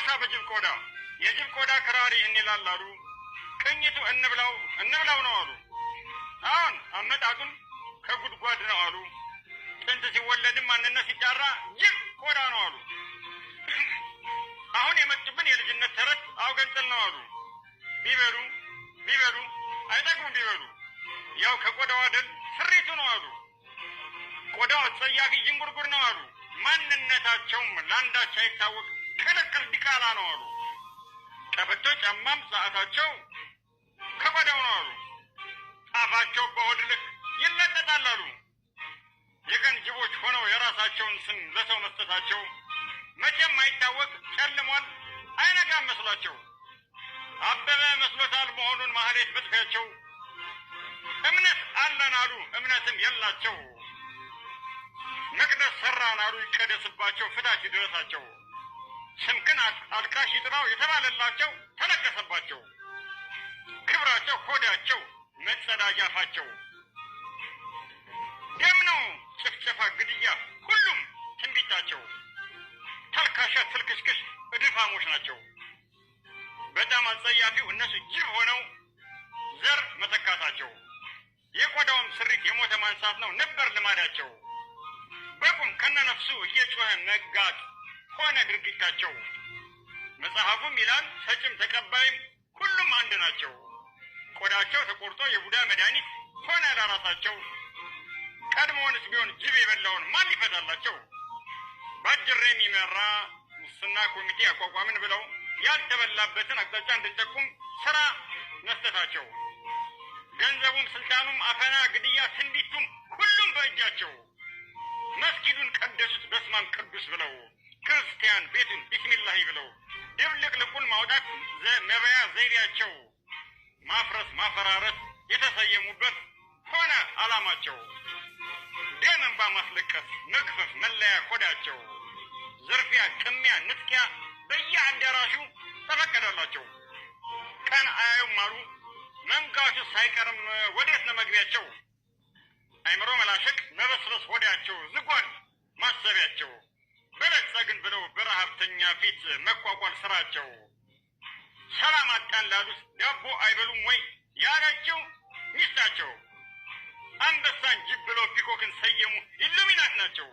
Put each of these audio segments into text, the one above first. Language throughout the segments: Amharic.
ማስታወሻ በጅብ ቆዳ፣ የጅብ ቆዳ ክራር ይህን ይላል አሉ። ቅኝቱ እንብላው እንብላው ነው አሉ። አሁን አመጣጡም ከጉድጓድ ነው አሉ። ጥንት ሲወለድም ማንነት ሲጣራ ጅብ ቆዳ ነው አሉ። አሁን የመጡብን የልጅነት ተረት አውገንጥል ነው አሉ። ቢበሉ ቢበሉ አይጠግቡም ቢበሉ፣ ያው ከቆዳው አይደል ስሪቱ ነው አሉ። ቆዳው አጸያፊ ዥንጉርጉር ነው አሉ። ማንነታቸውም ለአንዳች አይታወቅ ቅልቅል ዲቃላ ነው አሉ። ቀበቶ ጫማም ሰዓታቸው ከቆዳው ነው አሉ። አፋቸው በሆድ ልክ ይለጠጣል አሉ። የቀን ጅቦች ሆነው የራሳቸውን ስም ለሰው መስጠታቸው መቼም አይታወቅ ጨልሟል አይነጋም መስሏቸው፣ አበበ መስሎታል መሆኑን ማህሌት መጥፊያቸው። እምነት አለን አሉ እምነትም የላቸው። መቅደስ ሰራን አሉ ይቀደስባቸው ፍታች ይድረሳቸው። ስምክን አልቃሽ ይጥራው የተባለላቸው ተለቀሰባቸው። ክብራቸው ሆዳቸው መጸዳጃ አፋቸው። ደም ነው ጭፍጨፋ ግድያ ሁሉም ትንቢታቸው። ተልካሻ ትልክሽክሽ እድፋሞች ናቸው። በጣም አጸያፊው እነሱ ጅብ ሆነው ዘር መተካታቸው። የቆዳውም ስሪት የሞተ ማንሳት ነው ነበር ልማዳቸው። በቁም ከነነፍሱ እየጮኸ መጋጥ ሆነ ድርጊታቸው። መጽሐፉም ይላል ሰጭም ተቀባይም ሁሉም አንድ ናቸው። ቆዳቸው ተቆርጦ የቡዳ መድኃኒት ሆነ ለራሳቸው። ቀድሞውንስ ቢሆን ጅብ የበላውን ማን ይፈታላቸው? ባጅሬ የሚመራ ሙስና ኮሚቴ አቋቋምን ብለው ያልተበላበትን አቅጣጫ እንድንጠቁም ስራ መስጠታቸው። ገንዘቡም ስልጣኑም አፈና ግድያ ትንቢቱም ሁሉም በእጃቸው። መስጊዱን ቀደሱት በስማም ቅዱስ ብለው፣ ክርስቲያን ቤቱን ቢስሚላሂ ብለው፣ ድብልቅልቁን ማውጣት መበያ ዘይቤያቸው። ማፍረስ ማፈራረስ የተሰየሙበት ሆነ ዓላማቸው። ደም እንባ ማስለቀስ መግፈፍ መለያ ኮዳቸው። ዝርፊያ፣ ቅሚያ፣ ንጥቂያ በየአዳራሹ ተፈቀደላቸው። ቀን አያዩም አሉ መንጋቱ ሳይቀርም ወዴት ነው መግቢያቸው? አይምሮ መላሸቅ መበስበስ ሆዳቸው ዝጓል ማሰቢያቸው። በለጸግን ብለው በረሀብተኛ ፊት መቋቋል ስራቸው። ሰላም አጣን ላሉት ዳቦ አይበሉም ወይ ያለችው ሚስታቸው። አንበሳን ጅብ ብለው peacock ን ሰየሙ ኢሉሚናት ናቸው።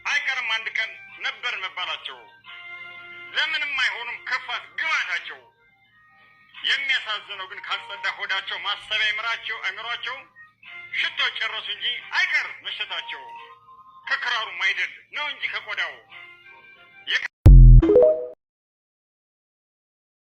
አይቀርም አንድ ቀን ነበር መባላቸው። ለምንም አይሆኑም ክፋት ግባታቸው። የሚያሳዝነው ግን ካልጸዳ ሆዳቸው ማሰቢያ አይምራቸው አይምሯቸው ሽቶ ጨረሱ እንጂ አይቀር መሸታቸው። ከክራሩ ማይደል ነው እንጂ ከቆዳው።